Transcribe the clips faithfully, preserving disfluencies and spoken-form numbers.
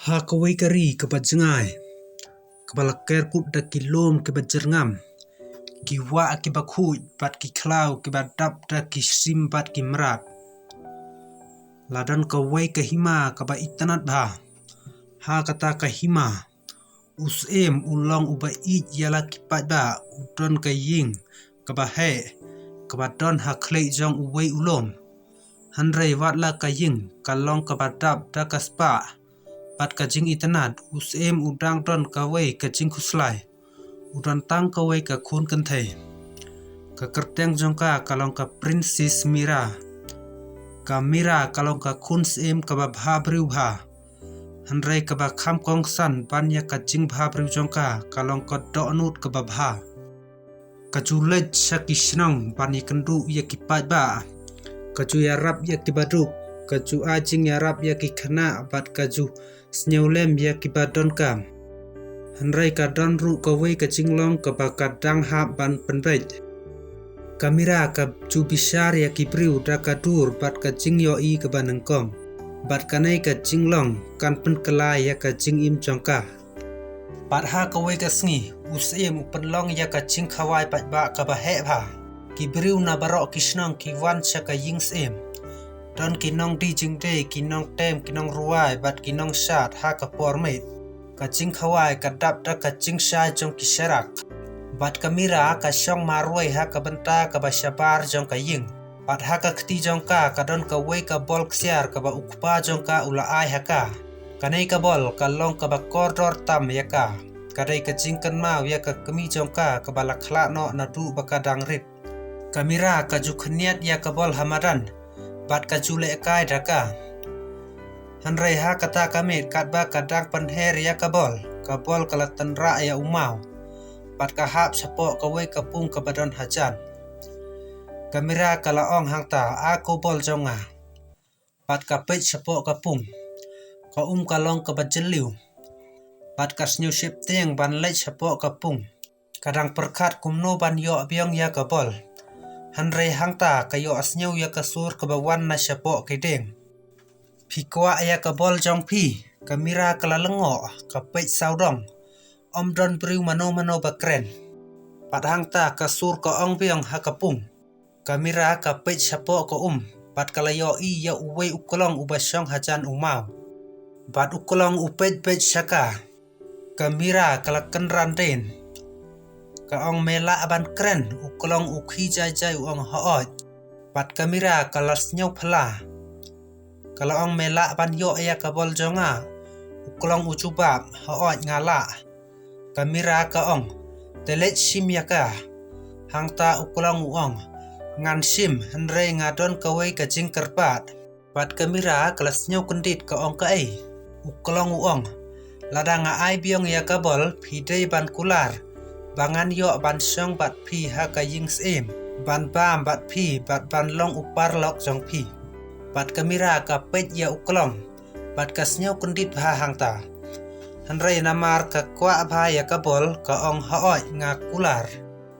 Ha kawei ka ri kaba jngai, kaba la ker kut da ki lum kiba jyrngam, ki wah kiba khuid bad ki khlaw kiba dap da ki sim bad ki mrad, la don kawei ka hima kaba itynnad bha. Ha kata ka hima, u syiem u long uba ïeit ïa la ki paidbah. U don ka ïing kaba heh, kaba don ha khlieh jong uwei u lum. Hynrei wat la ka ïing ka long kaba dap da ka spah bad ka jingitynnad, u syiem u dang don kawei ka jingkhuslai. U don tang kawei ka khun kynthei. Ka kyrteng jong ka ka long ka Princess Mira. Ka Mira ka long ka khun syiem kaba bha briew bha. Hynrei kaba kham kongsan ban ïa ka jingbha briew jong ka, ka long ka dohnud kaba bha. Ka ju leit sha ki shnong ban ïakynduh ïa ki paidbah. Ka ju ïarap ïa kiba duk. Ka ju ai jingïarap ïa ki khynnah bad ka ju sngewlem ïa kiba donkam. Hynrei ka don ruh kawei ka jinglong kaba ka dang hap ban pynbeit. Ka Mira ka ju bishar ïa ki briew da ka dur bad ka jingïohi kaba nyngkong. Bad kane ka jinglong kan pynkylla ïa ka jingim jong ka. Bad ha kawei ka sngi, u syiem u pynlong ïa ka jingkhawai paidbah kaba heh bha. Ki briew na baroh ki shnong ki wan sha ka ïing syiem. Don ki nongdie jingdie, ki nongtem, ki nongrwai bad ki nongshad ha ka por miet. Ka jingkhawai ka dap da ka jingshai jong ki sharak. Bad ka Mira ka shong marwei ha ka bynta kaba shabar jong ka ïing. Bad ha ka kti jong ka ka don kawei ka bol ksiar kaba u kpa jong ka u la ai ha ka. Kane ka bol ka long kaba kordor tam ïa ka. Ka dei ka jingkynmaw ïa ka kmie jong ka kaba la khlad noh naduh ba ka dang rit. Ka Mira ka ju khynñiat ïa ka bol ha madan bad ka ju lehkai da ka. Hynrei ha kata ka miet katba ka dang pynher ïa ka bol, ka bol ka la tynrah ïa u maw bad ka hap shapoh kawei ka pung kaba don hajan. Ka Mira ka la ong hangta, "A ko bol jong nga." Bad ka peit shapoh ka pung. Ka um ka long kaba jylliew. Bad ka sngewsheptieng ban leit shapoh ka pung. Ka dang pyrkhat kumno ban ïoh biang ïa ka bol. Hynrei hangta ka ïohsngew ïa ka sur kaba wan na shapoh ki dieng. "Phi kwah ïa ka bol jong phi?" ka Mira ka la lyngngoh, ka peit sawdong. Ym don briew mano mano ba kren. Bad hangta ka sur ka ong biang ha ka pung. Ka Mira ka peit shapoh ka um, bad ka la ïohi ïa uwei u klong uba shong hajan u maw. Bad u klong u peit peit sha ka. Ka Mira ka la kynran dien. Ka ong, "Me lah ban kren?" U klong u khie jai jai u ong, "Hooid." Bad ka Mira ka la sngewphylla. Ka la ong, "Me lah ban ïoh ïa ka bol jong nga?" U klong u jubab, "Hooid nga lah." Ka Mira ka ong, "Te leit shim ïa ka." Hangta u klong u ong, "Ngan shim, hynrei nga don kawei ka jingkyrpad." Bad ka Mira ka la sngewkyndit, ka ong, "Kaei?" U klong u ong, "Lada nga ai biang ïa ka bol, phi dei ban kular ba ngan ïoh ban shong bad phi ha ka ïing syiem, ban bam bad phi bad ban long u paralok jong phi." Bad ka Mira ka peit ïa u klong bad ka sngewkyndit bha hangta. Hynrei namar ka kwah bha ïa ka bol, ka ong, "Hooid nga kular."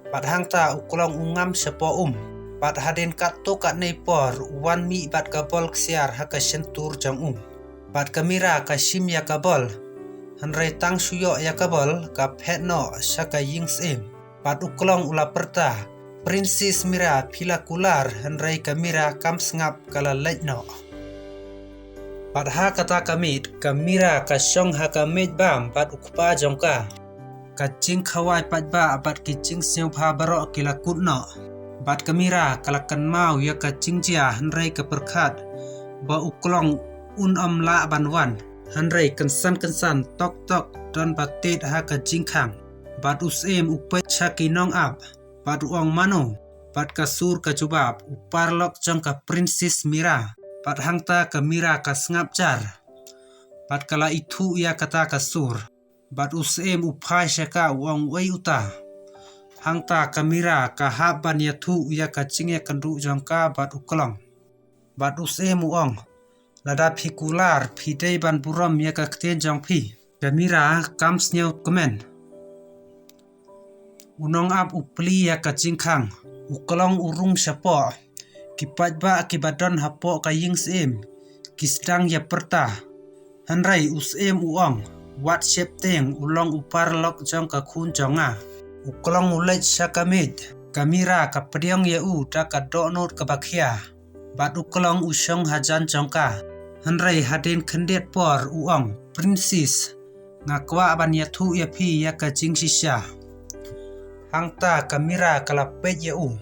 Bad hangta u klong u ngam shapoh um. Bad hadien katto katne por u wan mih bad ka bol ksiar ha ka shyntur jong u. Bad ka Mira ka shim ïa ka bol. Hynrei tang shu ïoh ïa ka bol ka phet noh sha ka ïing syiem. Bad u klong u la pyrta, "Princess Mira, phi la kular." Hynrei ka Mira kam sngap, ka la leit noh. Bad ha kata ka miet ka Mira ka shong ha ka miej bam bad u kpa jong ka. Ka jingkhawai paidbah bad ki jingsngewbha baroh ki la kut noh. Bad ka Mira ka la kynmaw ïa ka jingjia, hynrei ka pyrkhat ba u klong un ym lah ban wan. Hynrei kynsan kynsan tok tok don ba tied ha ka jingkhang. Bad u syiem u peit sha ki nongap. Bad u ong, "Mano?" Bad ka sur ka jubab, "U paralok jong ka Princess Mira." Bad hangta ka Mira ka sngap jar. Bad ka la ithuh ïa kata ka sur. Bad u syiem u phai sha ka, u ong, "Uei uta?" Hangta ka Mira ka hap ban ïathuh ïa ka jingïakynduh jong ka bad u klong. Bad u syiem u ong, "Lada phi kular, phi dei ban burom ïa ka ktien jong phi." Ka Mira kam sngewkmen. U nongap u plie ïa ka jingkhang. U klong u rung shapoh. Ki paidbah kiba don hapoh ka ïing syiem ki sdang ïa pyrta. Hynrei u syiem u ong, wat sheptieng, u long u paralok jong ka khun jong nga. U klong u leit sha ka miej, ka Mira ka pdiang ïa u da ka dohnud kaba khia. Bad u klong u shong hajan jong ka. Hynrei hadien khyndiat por u ong, Princess, nga kwah ban ïathuh ïa phi ïa ka jingshisha. Hangta ka Mira ka la peit ïa u.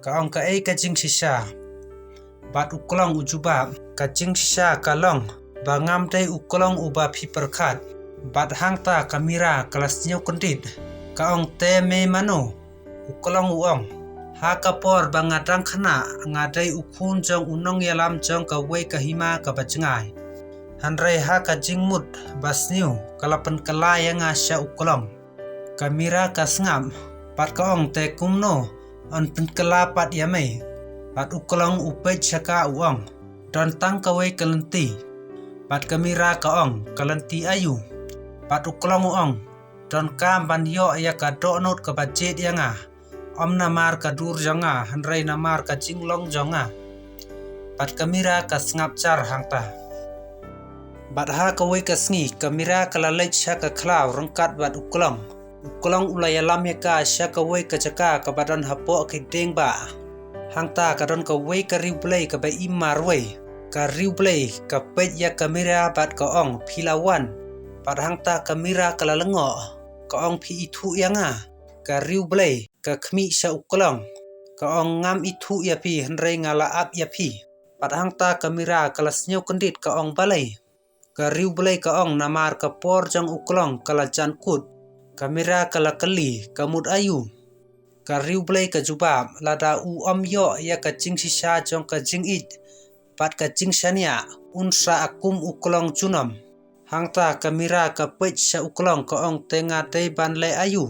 Ka ong, kaei ka jingshisha? Bad u klong u jubab, ka jingshisha ka long ba ngam dei u klong uba phi pyrkhat. Bad hangta ka Mira ka la sniew kyndit. Ka ong, te me mano? U klong u ong, ha ka por ba nga dang khynnah nga dei u khun jong u nongïalam jong kawei ka hima kaba jngai. Hynrei ha ka jingmut ba sniew ka la pynkylla ïa nga sha u klong. Ka Mira ka sngap, bad ka ong, te kumno yn pynkylla pat ïa me? Bad u klong u peit sha ka u ong, don tang kawei ka lynti. Bad ka Mira ka ong, ka lynti aïu? Bad u klong u ong, donkam ban ïoh ïa ka dohnud kaba jied ïa nga. Ym namar ka dur jong nga, hynrei namar ka jinglong jong nga. Bad ka Mira ka sngap jar hangta. Bad ha kawei ka sngi, ka Mira ka la leit sha ka khlaw ryngkat bad u klong. U klong u la ïalam ïa ka sha kawei ka jaka kaba don hapoh ki dieng bah. Hangta ka don kawei ka riewblei kaba im marwei. Ka riewblei ka peit ïa ka Mira bad ka ong, phi la wan? Bad hangta ka Mira ka la lyngngoh. Ka ong, phi ithuh ïa nga? Ka riewblei ka khmih sha u klong. Ka ong, ngam ithuh ïa phi, hynrei nga la ap ïa phi. Bad hangta ka Mira ka la sniew kyndit, ka ong, balei? Ka riewblei ka ong, namar ka por jong u klong ka la jan kut. Ka Mira ka la kylli, ka mut aïu? Ka riewblei ka jubab, lada u ym ïoh ïa ka jingshisha jong ka jingïeit bad ka jingshaniah, un sa kum u klong junom. Hangta ka Mira ka peit sha u klong, ka ong, te nga dei ban leh aïu?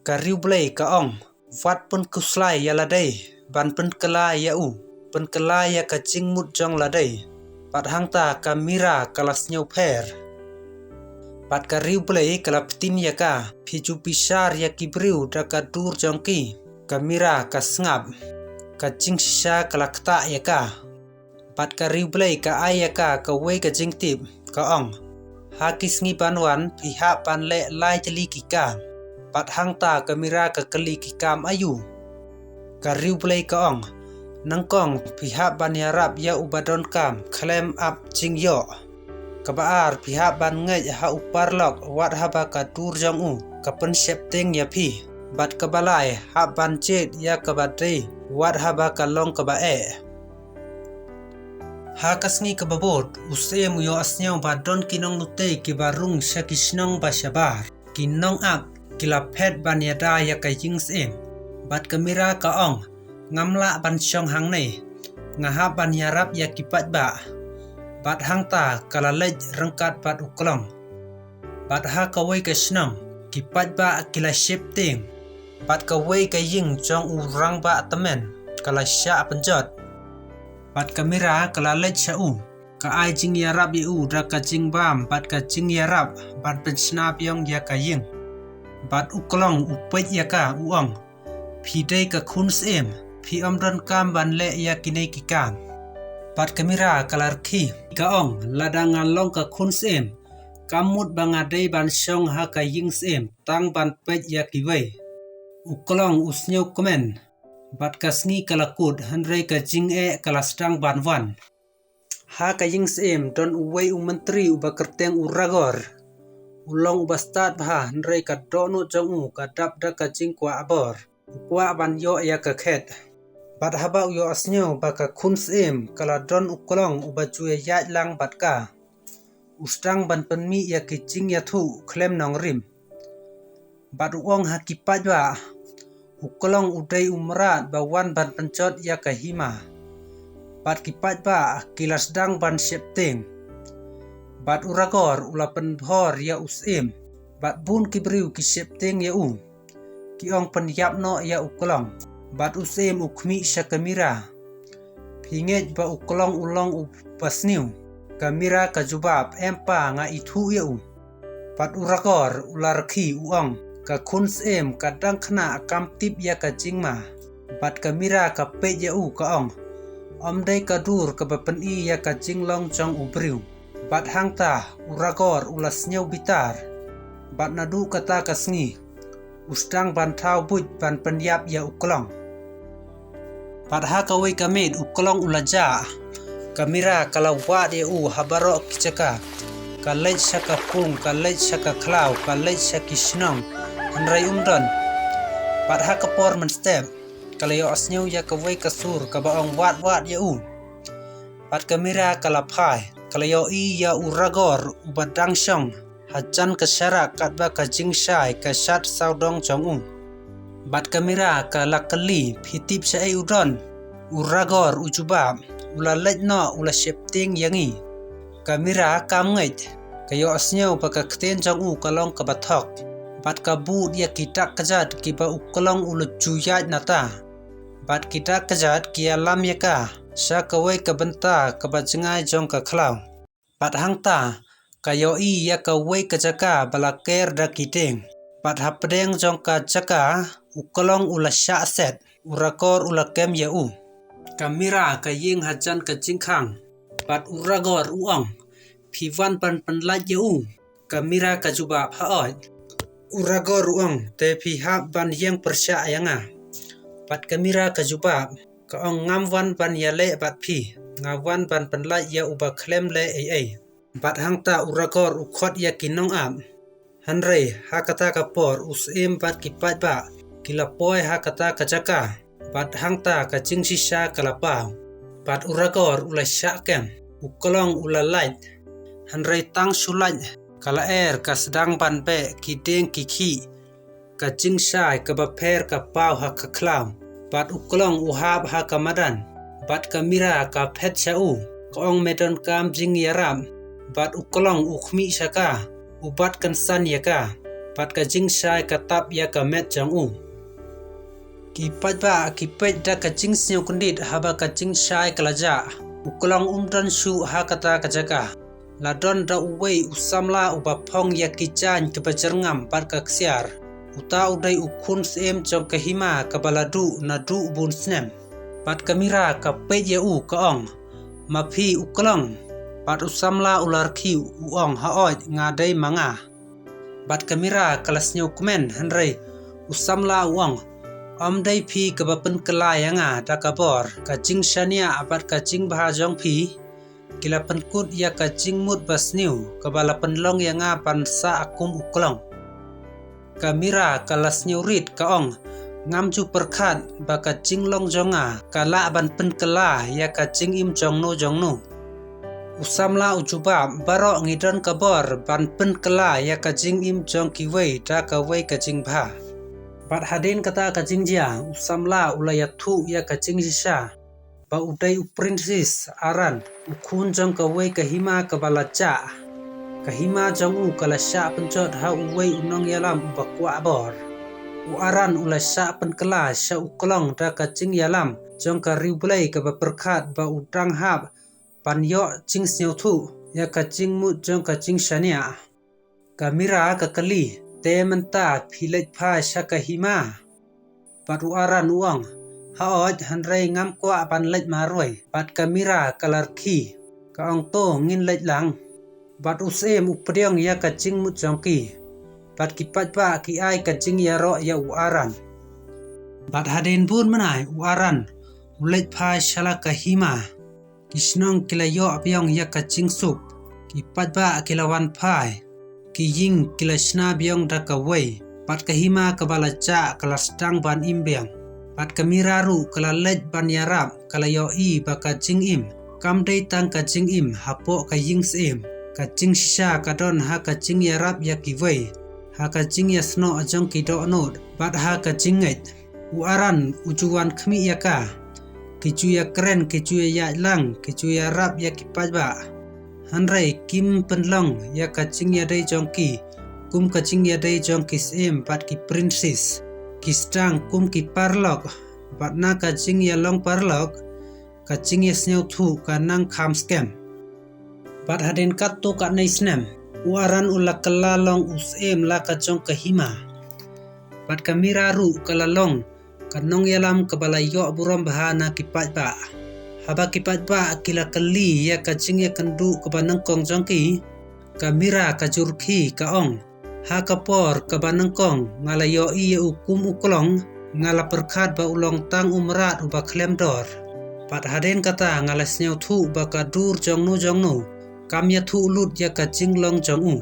Ka riewblei ka ong, wat pynkhuslai ïa lade ban pynkylla ïa u, pynkylla ïa ka jingmut jong lade. Bad hangta ka Mira ka la sniew pher. Bad ka riewblei ka la ptin ïa ka, phi ju bishar ïa ki briew da ka dur jong ki. Ka Mira ka sngap. Ka jingshisha ka la ktah ïa ka. Bad ka riewblei ka ai ïa ka kawei ka jingtip, ka ong, ha ki sngi ban wan phi hap ban leh lai tylli ki kam. Bad hangta ka Mira ka kylli, ki kam aïu? Ka riewblei ka ong, nyngkong phi hap ban ïarap ïa uba donkam khlem ap jingïoh. Kaba ar, phi hap ban ngeit ha u paralok wat haba ka dur jong u ka pynsheptieng ïa phi. Bad kaba lai, hap ban jied ïa kaba dei wat haba ka long kaba eh. Ha ka sngi kaba bud, u syiem u ïohsngew ba don ki nonglute kiba rung sha ki shnong ba shabar. Ki nongap ki la phet ban ïada ïa ka ïing syiem. Bad ka Mira ka ong, ngam lah ban shong hangne. Nga hap ban ïarap ïa ki paidbah. Bad hangta ka la leit ryngkat bad u klong. Bad ha kawei ka shnong, ki paidbah ki la sheptieng. Bad kawei ka ïing jong u rangbah tymmen ka la shah pynjot. Bad ka Mira ka la leit sha u, ka ai jingïarap ïa u da ka jingbam bad ka jingïarap ban pynshna biang ïa ka ïing. Bad u klong u peit ïa ka, u ong, phi dei ka khun syiem, phi ym donkam ban leh ïa kine ki kam. Bad ka Mira ka la rkhie, ka ong, lada nga long ka khun syiem, kam mut ba nga dei ban shong ha ka ïing syiem tang ban peit ïa kiwei. U klong u sniew kmen. Bad ka sngi ka la kut, hynrei ka jingeh ka la sdang ban wan. Ha ka ïing syiem don uwei u myntri uba kyrteng u Ragor. U long uba stad bha, hynrei ka dohnud jong u ka dap da ka jingkwah bor. U kwah ban ïoh ïa ka khet. Bad haba u ïohsngew ba ka khun syiem ka la don u klong uba ju ïaid lang bad ka, u sdang ban pynmih ïa ki jingïathuh khlem nongrim. Bad u ong ha ki paidbah, u klong u dei u mrad ba wan ban pynjot ïa ka hima. Bad ki paidbah ki la sdang ban sheptieng. Bad u Ragor u la pynbhor ïa u syiem. Bad bun ki briew ki sheptieng ïa u. Ki ong, pynïap noh ïa u klong. Bad u syiem u khmih sha ka Mira. Phi ngeit ba u klong u long uba sniew? Ka Mira ka jubab, em pa, nga ithuh ïa u. Bad u Ragor u la rkhie, u ong, ka khun syiem ka dang khynnah, kam tip ïa ka jingma. Bad ka Mira ka peit ïa u, ka ong, ym dei ka dur kaba pyni ïa ka jinglong jong u briew. Bad hangta u Ragor u la sniew bitar. Bad naduh kata ka sngi u sdang ban thaw buit ban pynïap ïa u Klong. Bad ha kawei ka miet u Klong u la jah. Ka Mira ka la wad ïa u ha baroh ki jaka. Ka leit sha ka pung, ka leit sha ka khlaw, ka leit sha ki shnong. Hynrei um don. Bad ha ka por mynstep ka la ïohsngew ïa kawei ka sur kaba ong wad wad ïa u. Bad ka Mira ka la phai, ka la ïohi ïa u Ragor uba dang shong hajan ka sharak katba ka jingshai ka shad sawdong jong u. Bad ka Mira ka la kylli, phi tip shaei u don? U Ragor u jubab, u la leit noh, u la sheptieng ïa ngi. Ka Mira kam ngeit, ka ïohsngew ba ka ktien jong u ka long kaba thok. Bad ka bud ïa ki dak kjat kiba u Klong u la ju ïaid nata. Bad ki dak kjat ki ïalam ïa ka sha kawei ka bynta kaba jngai jong ka khlaw. Bad hangta ka ïohi ïa kawei ka jaka ba la ker da ki dieng. Bad hapdeng jong ka jaka u Klong u la shah set, u Ragor u la kem ïa u. Ka Mira ka ïeng hajan ka jingkhang. Bad u Ragor u ong, phi wan ban pynlait ïa u? Ka Mira ka jubab, haoid. U Ragor u ong, te phi hap ban ïeng pyrshah ïa nga. Bad ka Mira ka jubab, ka ong, ngam wan ban ïaleh bad phi, nga wan ban pynlait ïa uba khlem leh ei ei. Bad hangta u Ragor u khot ïa ki nongap. Hynrei ha kata ka por u Syiem bad ki paidbah ki la poi ha kata ka jaka. Bad hangta ka jingshisha ka la paw. Bad u Ragor u la shah kem, u Klong u la lait. Hynrei tang shu lait ka la er ka sdang ban beh ki dieng ki khih. Ka jingshai kaba pher ka paw ha ka khlaw. Bad u Klong u hap ha ka madan. Bad ka Mira ka phet sha u, ka ong, me donkam jingïarap. Bad u Klong u khmih sha ka, u bat kynsan ïa ka. Bad ka jingshai ka tap ïa ka met jong u. Ki paidbah ki peit da ka jingsngewkyndit haba ka jingshai ka la jah. U Klong um don shuh ha kata ka jaka. La don da uwei u samla uba phong ïa ki jaiñ kiba jyrngam bad ka ksiar. Uta u dei u khun syiem jong ka hima kaba la duh naduh bun snem. Bad ka Mira ka peit ïa u, ka ong, ma phi u Klong? Bad u samla u la rkhie, u ong, haoid, nga dei ma nga. Bad ka Mira ka la sngewkmen, hynrei u samla u ong, ym dei phi kaba pynkylla ïa nga da ka bor. Ka jingshaniah bad ka jingbha jong phi ki la pynkut ïa ka jingmut basniew kaba la pynlong ïa nga ban sah kum u Klong. Ka Mira ka la sngewrit, ka ong, ngam ju pyrkhat ba ka jinglong jong nga ka lah ban pynkylla ïa ka jingim jongno jongno. U samla u jubab, baroh ngi don ka bor ban pynkylla ïa ka jingim jong kiwei da kawei ka jingbha. Bad hadien kata ka jingjia u samla u la ïathuh ïa ka jingshisha ba u dei u Prinsis Aran, u khun jong kawei ka hima kaba la jah. Ka hima jong u ka la shah pynjot ha uwei u nongïalam uba kwah bor. U Aran u la shah pynkylla sha u Klong da ka jingïalam jong ka riewblei kaba pyrkhat ba u dang hap ban ïoh jingsngewthuh ïa ka jingmut jong ka jingshaniah. Ka Mira ka kylli, te mynta phi leit phai sha ka hima? Bad u Aran u ong, haoid, hynrei ngam kwah ban leit marwei. Bad ka Mira ka la rkhie, ka ong, to ngin leit lang. Bad u Syiem u pdiang ïa ka jingmut jong ki. Bad ki paidbah ki ai ka jingïaroh ïa u Aran. Bad hadien bun bnai u Aran u leit phai sha la ka hima. Ki shnong ki la ïoh biang ïa ka jingsuk. Ki paidbah ki la wan phai. Ki ïing ki la shna biang da kawei. Bad ka hima kaba la jah ka la sdang ban im biang. Bad ka Mira ruh ka la leit ban ïarap, ka la ïohi ba ka jingim kam dei tang ka jingim hapoh ka ïing syiem. Ka jingshisha ka don ha ka jingïarap ïa kiwei, ha ka jingïasnoh jong ki dohnud bad ha ka jingngeit. U Aran u ju wan khmih ïa ka. Ki ju ïakren, ki ju ïaïaid lang, ki ju ïarap ïa ki paidbah. Hynrei kim pynlong ïa ka jingïadei jong ki kum ka jingïadei jong ki syiem bad ki prinsis. Ki sdang kum ki paralok, bad na ka jingïalong paralok ka jingïasngewthuh ka nang kham skhem. Bad hadien katto katne snem u Aran u la kylla long u syiem la ka jong ka hima. Bad ka Mira ruh ka la long ka nongïalam kaba la ïoh burom bha na ki paidbah. Haba ki paidbah ki la kylli ïa ka jingïakynduh kaba nyngkong jong ki, ka Mira ka ju rkhie ka ong, ha ka por kaba nyngkong nga la ïohi ïa u kum u klong, nga la pyrkhat ba u long tang u mrad uba khlem dor. Bad hadien kata nga la sngewthuh ba ka dur jongno jongno kam ïathuh lut ïa ka jinglong jong u.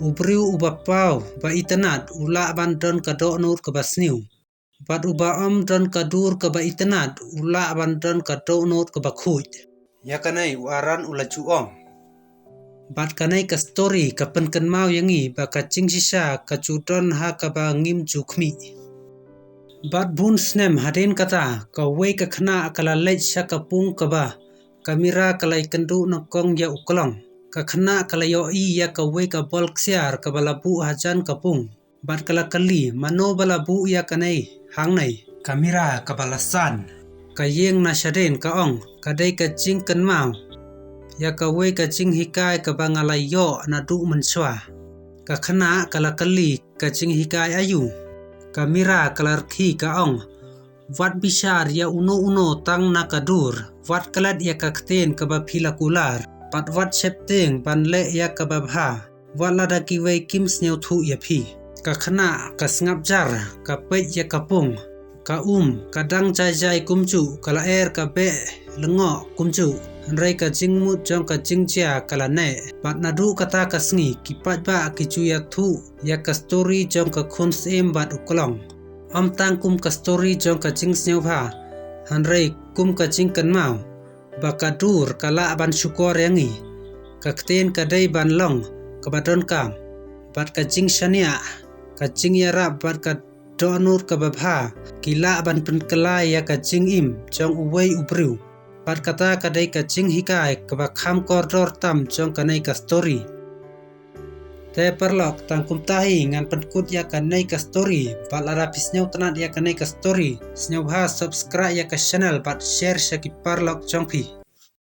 U briew uba paw ba itynnad u lah ban don ka dohnud kaba sniew, bad uba ym don ka dur kaba itynnad u lah ban don ka dohnud kaba khuid. Ïa kane u Aaron u la ju ong. Bad kane ka story ka pynkynmaw ïa ngi ba ka jingshisha ka ju don ha kaba ngim ju khmih. Bad bun snem hadien kata, kawei ka khynnah ka la leit sha ka pung kaba ka Mira ka la ïakynduh nyngkong ïa u klong. Ka khynnah ka la ïohi ïa kawei ka bol ksiar kaba la buh hajan ka pung. Bad ka la kylli, mano ba la buh ïa kane hangne? Ka Mira kaba la san, ka ïeng na shadien ka ong, ka dei ka jingkynmaw ïa kawei ka jinghikai kaba nga la ïoh naduh mynshuwa. Ka khynnah ka la kylli, ka jinghikai aïu? Ka Mira ka la rkhie ka ong, wat bishar ïa uno uno tang na ka dur, wat klet ïa ka ktien kaba phi la kular, bad wat sheptieng ban leh ïa kaba bha, wat lada kiwei kim sngewthuh ïa phi. Ka khynnah ka sngap jar, ka peit ïa ka pung, ka um, ka dang jai jai kumjuh, ka la er ka beh lyngngoh kumjuh, hynrei ka jingmut jong ka jingjia ka la neh. Bad naduh kata ka sngi ki paidbah ki ju ïathuh ïa ka story jong ka khun syiem bad u klong. Ym tang kum ka story jong ka jingsngewbha, hynrei kum ka jingkynmaw ba ka dur ka lah ban shukor ïa ngi. Ka ktien ka dei ban long kaba donkam, bad ka jingshaniah, ka jingïarap bad ka dohnud kaba bha ki lah ban pynkylla ïa ka jingim jong uwei u briew. Bad kata ka dei ka jinghikai kaba kham kordor tam jong kane ka story. Te paralok, tang kumta hi ngan pynkut ïa kane ka story. Bad lada phi sngewtynnad ïa kane ka story, sngewbha subscribe ïa ka channel bad share sha ki paralok jong phi.